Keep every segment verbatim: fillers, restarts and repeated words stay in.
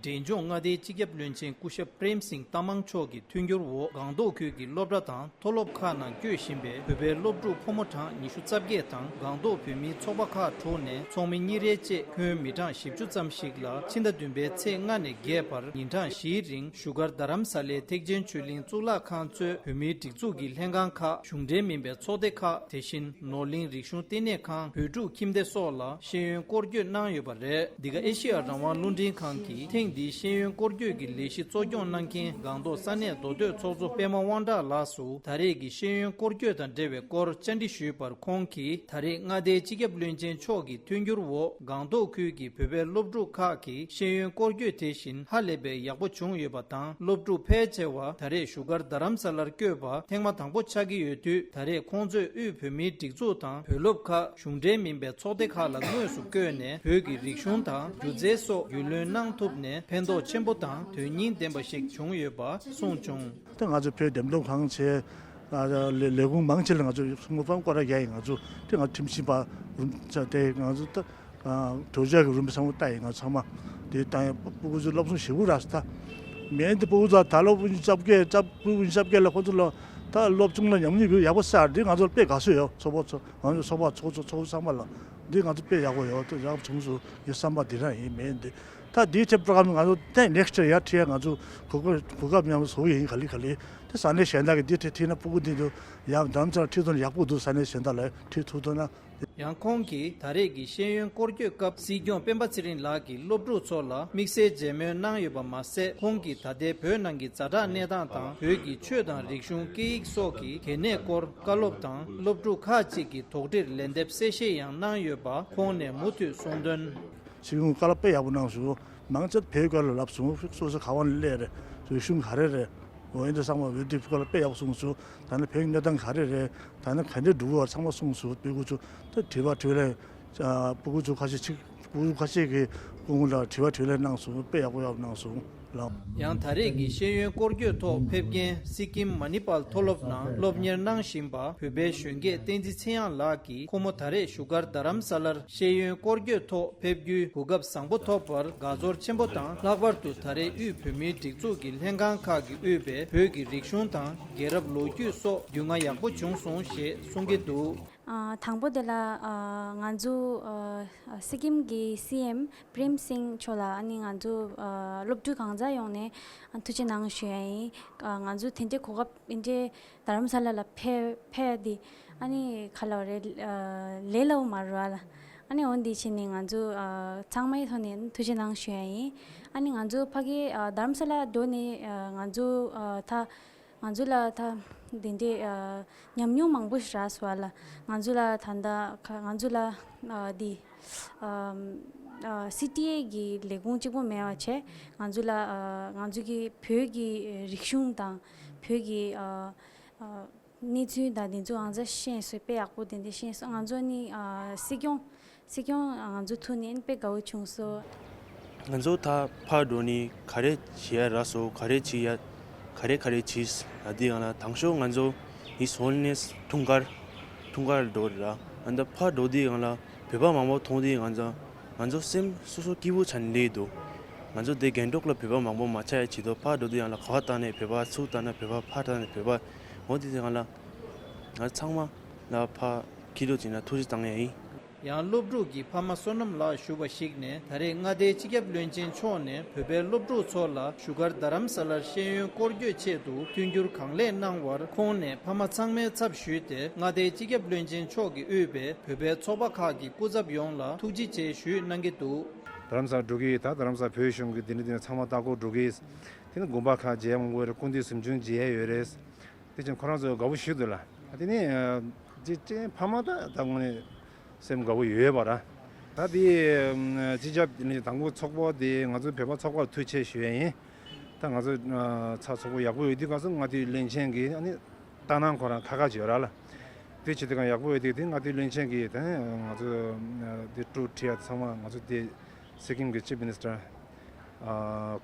འབྲས་ལྗོངས་མངའ་སྡེའི་སྤྱི་ཁྱབ་བློན་ཆེན་སྐུ་ཞབས་པྲེམ་སིང་ཏ་མང་མཆོག་གི་མཐུན་འགྱུར་འོག་སྒང་ཏོག་ཁུལ་གྱི་སློབ་གྲྭ་དང་མཐོ་སློབ་ཁག་ནང་སྐྱོད་བཞིན་པའི་བོད་པའི་སློབ་ཕྲུག་ཕོ་མོ་གྲངས་ཉི་ཤུ་རྩ་བརྒྱད་དང་སྒང་ཏོག་བོད་མིའི་ཚོགས་པ་ཁག་དྲུག་ནས་ཚོགས་མི་གཉིས་རེ་བཅས་ཁྱོན་མི་གྲངས་བཞི་བཅུ་ཙམ་ཞིག་ལ་ཕྱི་ཟླ་བདུན་པའི་ཚེས་ལྔ་ནས་བརྒྱད་བར་ཉིན་གྲངས་བཞིའི་རིང་བཞུགས་སྒར་རྡ་རམ་ས་ལའི་ཐེག་ཆེན་ཆོས་གླིང་གཙུག་ལག་ཁང་གཙོས་བོད་མིའི་སྒྲིག་འཛུགས་ཀྱི་ལྷན་ཁང་ཁག་གཞུང་འབྲེལ་མིན་པའི་ཚོགས་སྡེ་ཁག་དེ་བཞིན་ནོར་གླིང་རིག་གཞུང་ལྟེ་གནས་ཁང་བོད་ཕྲུག་ཁྱིམ་སྡེ་སོགས་ལ་ཤེས་ཡོན་སྐོར་སྐྱོད་གནང་ཡོད་པ་རེད། འདི་ག་ཨེ་ཤི་ཡ་རང་དབང་རླུང་འཕྲིན་ཁང་གིས་ཐེངས་འདིའི་ཤེས་ཡོན་སྐོར་སྐྱོད་ཀྱི་ལས་གཞི་གཙོ་སྐྱོང་གནང་མཁན་སྒང་ཏོག་ས་གནས་མདོ་སྟོད་ཚོགས་གཙོ་པད་མ་དབང་གྲགས་ལགས་སུ་ད་རེས་ཀྱི་ཤེས་ཡོན་སྐོར་སྐྱོད་དང་འབྲེལ་བའི་སྐོར་བཅར་འདྲི་ཞུས་པར། ཁོང་གིས་ད་རེས་མངའ་སྡེའི་སྤྱི་ཁྱབ་བློན་ཆེན་མཆོག་གི་མཐུན་འགྱུར་འོག་སྒང་ཏོག་ཁུལ་གྱི་བོད་པའི་སློབ་ཕྲུག་ཁག་གི་ཤེས་ཡོན་སྐོར་སྐྱོད་དེ་བཞིན་ཧ་ལས་པའི་ཡག་པོ་བྱུང་ཡོད་པ་དང་། སློབ་ཕྲུག་ཕལ་ཆེ་བ་ད་རེས་བཞུགས་སྒར་རྡ་རམ་ས་ལར་བསྐྱོད་པ་ཐེངས་མ་དང་པོ་ཆགས་ཀྱི་ཡོད་དུས། ད་རེས་ཁོང་ཚོས་དབུས་བོད་མིའི་སྒྲིག་འཛུགས་དང་བོད་སློབ་ཁག་གཞུང་འབྲེལ་མིན་པའི་ཚོགས་སྡེ་ཁག་ལ་དངོས་སུ་བསྐྱོད་ནས་བོད་ཀྱི་རིག་གཞུང་དང་སྒྱུ་རྩལ་སོགས་རྒྱུས་ལོན་གནང་ཐུབ་ནས་ཕན་ཐོགས་ཆེན་པོ་དང་དོན་སྙིང་ལྡན་པ་ཞིག་བྱུང་ཡོད་པ་གསུངས་བྱུང་། ད་ང་ཚོ་བོད་འདེམས་ཐོན་ཁང་བྱས། ཨ་ལས་ལས་ཁུངས་མང་ཆེ་ལ་ང་ཚོ་དངུལ་ཕོན་སྐོར་ར་རྒྱག་ཡིན། ང་ཚོ་དེ་ང་ཁྲིམས་ཞིབ་པ་རུམ་ཆ་དེ་ང་ཚོ་ད་གྲོས་ཆོད་ཀྱི་རུམ་ཚང་མ་ལྟ་ཡིན། ང་ཚང་མ་དེ་ད་ཡང་སྤུ་གུ་ཚོ་སློབ་སྦྱོང་ཞེ་པོ་རག་སོང་། ད་མེད་འདི་སྤུ་གུ་ཚོ་ད་སློབ་དཔོན་ཆབ་སྐད་སྤུ་གུ་ཆབ་སྐད་ལ་ཁོ་ཚོ་ལ་ད་སློབ་སྦྱོང་ལ་ཉམས་མྱོང་ཡོད་ཡག་པོ་གསར་འདི་ང་ཚོ་དཔེ་དགའ་བསུ་ཡོད། ཚོགས་པ་ཚོ་ང་ཚོ་ཚོགས་པ་ཚོགས་ཚོགས་ཚོགས་ཚང་མ་ལ་འདི་ང་ཚོ་དཔེ་ཡག་པོ་ཡོད། ད་ཡག་པོ་བྱུང་སོང་ངའི་བསམ་པ་འདི་རང་ཡིན། མེད་འདི། ད་དེའི་ཆེད་པྲོག་རམ་ང་ཚོ་ཏན་ནེགསི་ཊི་ཡར་ཁྲིད་ཡ་ང་ཚོ་གོ་སྐབས་གོ་སྐབས་མཉམ་དུ་བཟོ་གི་ཡིན། ག་ལེ་ག་ལེ་དེ་ས་གནས་གཞན་དག་གི་འདི་ཁྲིད་ཁྲིད་ན་སྤུ་གུ་འདི་ཚོ་ཡང་འདམ་ཚར་ཁྲིད་ཐུབ་ན་ཡག་པོ་འདུག་ས་གནས་གཞན་དག་ལ་ཁྲིད་ཐུབ་ཐུབ་ན། ཡང་ཁོང་གིས་ད་རེས་ཀྱི་ཤེས་ཡོན་སྐོར་སྐྱོད་སྐབས་སྲིད་སྐྱོང་སྤེན་པ་ཚེ་རིང་ལགས་ཀྱིས་སློབ་ཕྲུག་ཚོ་ལ་དམིགས་བསལ་མཇལ་མོལ་གནང་ཡོད་པ་མ་ཟད། ཁོང་གིས་ད་ལྟའི་བོད་ནང་གི་ཛ་དྲག་གནས་སྟངས་དང་བོད་ཀྱི་ཆོས་དང་རིག་གཞུང་སྐད་ཡིག་སོགས་ཀྱི་གལ་གནད་སྐོར་བཀའ་སློབ་དང་སློབ་ཕྲུག་ཁག་ཅིག་གི་དོགས་འདྲིར་ལན་འདེབས་གསལ་བཤད་ཡང་གནང་ཡོད་པ་ཁོང་ནས་མུ་མཐུད་གསུངས་དོན། ཤེས་ཡོན་བཀའ་སློབ་དཔེ་ཡག་པོ་གནང་སོང་། མང་ཆེ་བོད་སྐད་ལ་ལབ་སོང་། སོ་སོ་ག་བ་ནས་སླེབས་རེད། རིག་གཞུང་ག་རེ་རེད། འོ་ཡིན་དུས་ཚང་མ་བོད་དུས་བཀའ་སློབ་དཔེ་ཡག་པོ་གསུངས་སོང་། ད་ནི་བོད་ཀྱི་གནས་སྟངས་ག་རེ་རེད། ད་ནི་ག་འདྲས་འགྲོ་གི་ཡོད་ཚང་མ་གསུངས་སོང་། སྤུ་གུ་ཚོ་ད་དྲི་བ་དྲིས་ལན། ཨ་སྤུ་གུ་ཚོ་ཁ་ཤས་ཅིག་སྤུ་གུ་ཁ་ཤས་ཀྱིས་སྐུ་ངོ་ལ་དྲི་བ་དྲིས་ལན་གནང་སོང་། དཔེ་ཡག་པོ་ཡག་པོ་གནང་སོང་ལགས། ཡང་ད་རེས་ཀྱི་ཤེས་ཡོན་སྐོར་སྐྱོད་ཐོག་ཕེབས་མཁན་སི་ཀིམ་མ་ནི་པཱལ་མཐོ་སློབ་ནང་སློབ་གཉེར་གནང་བཞིན་པ་བོད་པའི་གཞོན་སྐྱེས་བསྟན་འཛིན་ཚེ་དབྱངས་ལགས་ཀྱིས་ཁོ་མོ་ད་རེས་བཞུགས་སྒར་རྡ་རམ་ས་ལར་ཤེས་ཡོན་སྐོར་སྐྱོད་ཐོག་ཕེབས་རྒྱུའི་གོ་སྐབས་བཟང་པོ་ཐོབ་པར་དགའ་ཚོར་ཆེན་པོ་དང་། ལྷག་པར་དུ་ད་རེས་དབུས་བོད་མིའི་སྒྲིག་འཛུགས་ཀྱི་ལྷན་ཁང་ཁག་གིས་དབུས་པའི་བོད་ཀྱི་རིག་གཞུང་དང་རྒྱལ་རབས་ལོ་རྒྱུས་སོགས་རྒྱུས་མངའ་ཡག་པོ་བྱུང་སོང་ཞེས་གསུང་གི་འདུག། ཨ་དང་པོ་དེ་ལ་ཨ་ང་ཚོ་ཨ་སི་ཀིམ་གྱི་སི་ཨེམ་པྲེམ་སིང་མཆོག་ལ་ཨ་ནི་ང་ཚོ་ཨ་སློབ་ཕྲུག་གང་ཟག་ཡོངས་ནས་ཨ་ཐུགས་རྗེ་གནང་ཞུ་ཡ་ཡིན། ཨ་ང་ཚོ་དེ་འདྲའི་གོ་སྐབས་དེ་འདྲའི་རྡ་རམ་ས་ལ་ལ་ཕེབས་ཕེབས་དེ་ཨ་ནི་ག་ལབ་རེད། ཨ་ལས་སླ་པོ་མ་རེད་བ་ལ། ཨ་ནི་འོ་འདི་བྱས་ནས་ང་ཚོ་ཨ་ཚང་མའི་ཐོག་ནས་ཐུགས་རྗེ་གནང་ཞུ་ཡ་ཡིན། ཨ་ནི་ང་ཚོ་ཕ་གི་ཨ་རྡ་རམ་ས་ལ་འགྲོ་ནས་ཨ་ང་ཚོ་ཨ་ད་ང་ཚོ་ལ་ད་དེ་འདྲའི་ཨ་ཉམས་མྱོང་མང་པོ་ཞིག་རག་སོང་བ་ལ། ང་ཚོ་ལ་ད་ལྟ་ཁ་ང་ཚོ་ལ་ཨ་འདི་ཨ་ཨ་སི་ཊི་ཨེ་གི་ལས་ཁུངས་གཅིག་པོ་མེད་པ་བྱས། ང་ཚོ་ལ་ཨ་ང་ཚོ་གི་བོད་ཀྱི་རིག་གཞུང་དང་བོད་ཀྱི་ཨ་ཨ་གནས་ཚུལ་དང་དེ་ཚོ་ང་ཚོ་ཤེས་སོང་། དཔེ་ཡག་པོ་དེ་འདྲ་ཤེས་སོང་། ང་ཚོ་ནི་ཨ་སྲིད་སྐྱོང་སྲིད་སྐྱོང་ང་ཚོ་ཐུག་ནས་དཔེ་དགའ་བོ་བྱུང་སོང་། ང་ཚོ་ད་ཕར་འགྲོ་ནས་ག་རེ་བྱེད་ཡ་རག་སོང་། ག་རེ་བྱེད་ཡ་ག་རེ་ག་རེ་བྱེད་ཡ་དེ་ཡང་ལ་དང་ཤོས་ང་ཚོ་ནི་སོལ་ནས་འཁྲུངས་སྐར་འཁྲུངས་སྐར་འགྲོ་ར། ཨ་ད་ཕར་འགྲོ་དུས་ཡང་ལ་བོད་པ་མང་པོ་མཐོང་དུས་ང་ཚོ་ང་ཚོ་སེམས་སོ་སོ་སྐྱིད་པོ་ཆགས་ནས་སླེབས་འདུག། ང་ཚོ་དེ་སྒང་ཏོག་ལ་བོད་པ་མང་པོ་མ་ཆགས་ཡ་ཆེད་དུ་ཕར་འགྲོ་དུས་ཡང་ལ་ག་བ་ལྟ་ནས་བོད་པ། ཚུར་ལྟ་ན་བོད་པ། ཕར་ལྟ་ན་བོད་པ། འོ་དེ་ཡང་ལ་ང་ཚང་མ་ལ་ཕར་ཁྱེད་ཚོ་བྱས་ན་ཐུགས་རྗེ་གནང་ཡ་ཡིན། ཡང་སློབ་ཕྲུག་གི་ཕ་མ་བསོད་ནམས་ལགས་ཞུ་བ་ཞིག་ནས། ད་རེས་མངའ་སྡེའི་སྤྱི་ཁྱབ་བློན་ཆེན་མཆོག་ནས་བོད་པའི་སློབ་ཕྲུག་ཚོ་ལ་བཞུགས་སྒར་རྡ་རམ་ས་ལར་ཤེས་ཡོན་སྐོར་སྐྱོད་ཆེད་དུ་མཐུན་འགྱུར་གང་ལེགས་གནང་བར་ཁོང་ནས་ཕ་མ་ཚང་མའི་ཚབ་ཞུས་ཏེ། མངའ་སྡེའི་སྤྱི་ཁྱབ་བློན་ཆེན་མཆོག་གིས་དབུས་པའི་བོད་པའི་ཚོགས་པ་ཁག་གི་སྐུ་ཚབ་ཡོངས་ལ་ཐུགས་རྗེ་ཆེ་ཞུས་གནང་གི་འདུག། རྡ་རམ་ས་ལ་འགྲོ་གི་ཡོད། ད་རྡ་རམ་ས་ལ་བོད་གཞུང་གི་འདི་འདྲ་འདི་འདྲ་ཚང་མ་ལྟ་སྐོར་འགྲོ་གི་ཡོད། དེ་ནི་དགོན་པ་ཁག་མཇལ་ཡ་མང་པོ་ཡོད་རེད། སྐུ་མདུན་གཟིམ་ཆུང་མཇལ་ཡ་ཡོད་རེད། དེ་བཞིན་ཁོ་རང་ཚོ་དགའ་པོ་ཞིག་འདུག་ལ། དེ་ནས་ཅི་ཅི་ཕ་མ་ད་ད་དངོས་གནས་སེམས་དགའ་པོ་ཡོད་པ་ར། ད་དེ་སྤྱི་ཁྱབ་དེ་ནས་དང་པོ་ཚོགས་པ་དེ་ང་ཚོ་བོད་པ་ཚོགས་པར་ཐུགས་རྗེ་ཆེ་ཞུ་ཡ་ཡིན། ད་ང་ཚོ་ཚ་ཚོགས་པ་ཡག་པོ་ཡོད་དུས་སྐབས་སུ་མངའ་སྡེའི་བློན་ཆེན་གྱིས་ཨ་ནི་ལྟ་སྣང་ཁོ་རང་ཁ་ཁ་བྱོས་ར་ལ། དེ་བྱེད་དུས་གང་ཡག་པོ་ཡོད་དུས་དེ་མངའ་སྡེའི་བློན་ཆེན་གྱིས་དེ་ང་ཚོ་དེ་ཀྲུའུ་ཁྲིད་ཡ་ཚང་མ་ང་ཚོ་དེ་སི་ཀིམ་གྱི་ཅིབ་མི་ནི་སི་ཊར་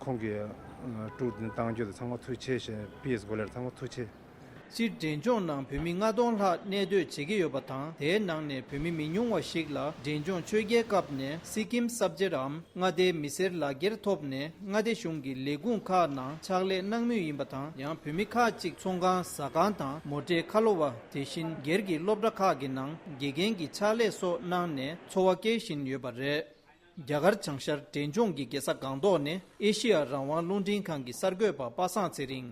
ཁོང་གིས་ཀྲུའུ་དེ་བཏང་རྒྱུ་དེ་ཚང་མ་ཐུགས་རྗེ་ཆེ་ཞེས་པི་ཨེས་སྒོ་ལས་ཚང་མ་ཐུགས་རྗེ་ཆེ། སྤྱིར་འབྲས་ལྗོངས་ནང་བོད་མི་ལྔ་སྟོང་ལྷག་གནས་སྡོད་བྱེད་ཀྱི་ཡོད་པ་དང་། དེའི་ནང་ནས་བོད་མི་མི་ཉུང་བ་ཞིག་ལ་འབྲས་ལྗོངས་ཆོས་རྒྱལ་ཁབ་ནས་སི་ཀིམ་སབ་ཇེཊ་འམ་མངའ་སྡེའི་མི་སེར་ལག་འཁྱེར་ཐོབ་ནས་མངའ་སྡེ་གཞུང་གི་ལས་ཁུངས་ཁག་ནང་ཕྱག་ལས་གནང་མུས་ཡིན་པ་དང་། ཡང་བོད་མི་ཁག་ཅིག་ཚོང་ཁང་ཟ་ཁང་དང་མོ་ཊའི་ཁ་ལོ་བ། དེ་བཞིན་སྒེར་གྱི་སློབ་གྲྭ་ཁག་གི་ནང་དགེ་རྒན་གྱི་ཕྱག་ལས་སོགས་གནང་ནས་འཚོ་བ་སྐྱེལ་བཞིན་ཡོད་པ་རེད། རྒྱ་གར་བྱང་ཤར་འབྲས་ལྗོངས་ཀྱི་རྒྱལ་ས་སྒང་ཏོག་ནས་ཨེ་ཤེ་ཡ་རང་དབང་རླུང་འཕྲིན་ཁང་གི་གསར་འགོད་པ་པ་སངས་ཚེ་རིང་།